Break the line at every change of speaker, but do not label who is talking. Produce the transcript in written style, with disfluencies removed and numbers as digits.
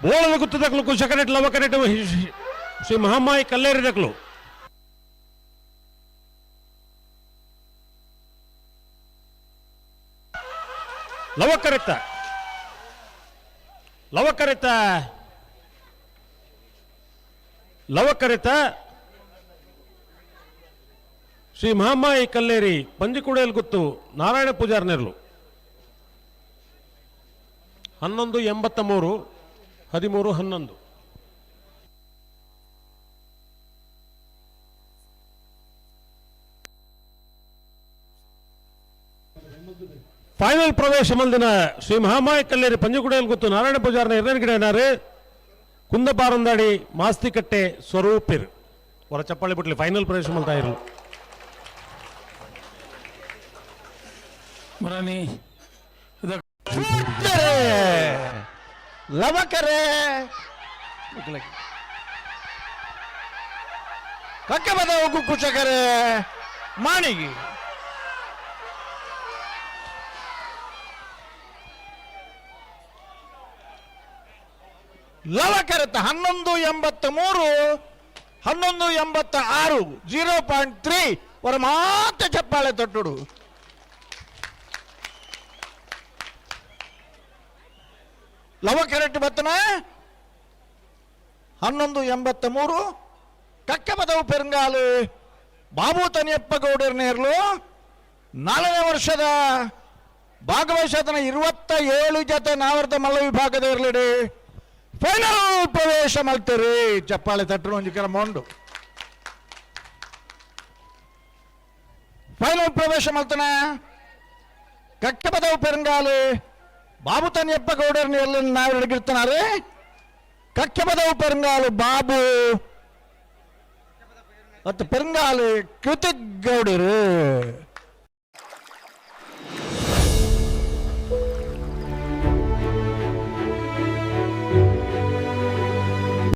ಬೋಳದ ಗುತ್ತದಕ್ಲು ಕುಶಕರೆಟ್ ಲವಕರೆಟ್ ಶ್ರೀ ಮಹಾಮಾಯಿ ಕಲ್ಲೇರಿದಕ್ಲು. ಲವಕರೆತ್ತ ಲವಕರೆತ್ತ ಲವಕರೆತ ಶ್ರೀ ಮಹಾಮಾಯಿ ಕಲ್ಲೇರಿ ಪಂಜಿಕುಡೇಲ್ ಗುತ್ತು ನಾರಾಯಣ ಪೂಜಾರ್ನೆರ್ಲು. 11.83, 13.11. ಫೈನಲ್ ಪ್ರವೇಶ ಮಲ್ದಿನ ಶ್ರೀ ಮಹಾಮಾಯಿ ಕಲ್ಲೇರಿ ಪಂಜಿಕುಡೇಲ್ ಗುತ್ತು ನಾರಾಯಣ ಪೂಜಾರ್ನ ಎರಡನೇ ಗಿಡ ಕುಂದಪಾರಂದಾಡಿ ಮಾಸ್ತಿಕಟ್ಟೆ ಸ್ವರೂಪಿರ್. ಹೊರ ಚಪ್ಪಾಳಿ ಬಿಟ್ಲಿ ಫೈನಲ್ ಪ್ರವೇಶ ಮಲ್ತಾ ಇರಲು.
ಮುರಾನಿ.
ಲವಕರೆ ಕಕ್ಕಬದ ಹೋಗು ಕುಚಕರೆ ಮಾಣಿಗಿ. ಲವಕರೆತ 11.83, 11.86, 0.3. ವರ ಮಾತ ಚಪ್ಪಾಳೆ ತೊಟ್ಟುಡು. ಲವಕರೆಟ್ ಬತ್ತನ 11.83. ಕಕ್ಕಬದವು ಪೆರಂಗಾಲು ಬಾಬು ತನಿಯಪ್ಪ ಗೌಡರ ನೇರ್ಲು. ನಾಲ್ಕನೇ ವರ್ಷದ ಭಾಗವಹಿಸತನ 27 ಜೊತೆ ನಾವರ್ತ ಮಲ್ಲ ವಿಭಾಗದ ಇರಲಿಡಿ ಫೈನಲ್ ಪ್ರವೇಶ ಮಲ್ತೀರಿ. ಚಪ್ಪಾಳೆ ತಟ್ಟರು ಒಂಜಿ ಕ್ರಮ ಉಂಡು. ಫೈನಲ್ ಪ್ರವೇಶ ಮಲ್ತನ ಕಕ್ಕಬದವು ಪೆರಂಗಾಲು ಬಾಬು ತನಿಯಪ್ಪ ಗೌಡರ ನೇರ್ಲು ನಾವು ಹಿಡಿದಿರ್ತಾನೆ. ಕಕ್ಕಬದವು ಪೆರಂಗಾಲು ಬಾಬು ಮತ್ತು ಪೆರಂಗಾಲು ಕೃತಿಕ್ ಗೌಡರು.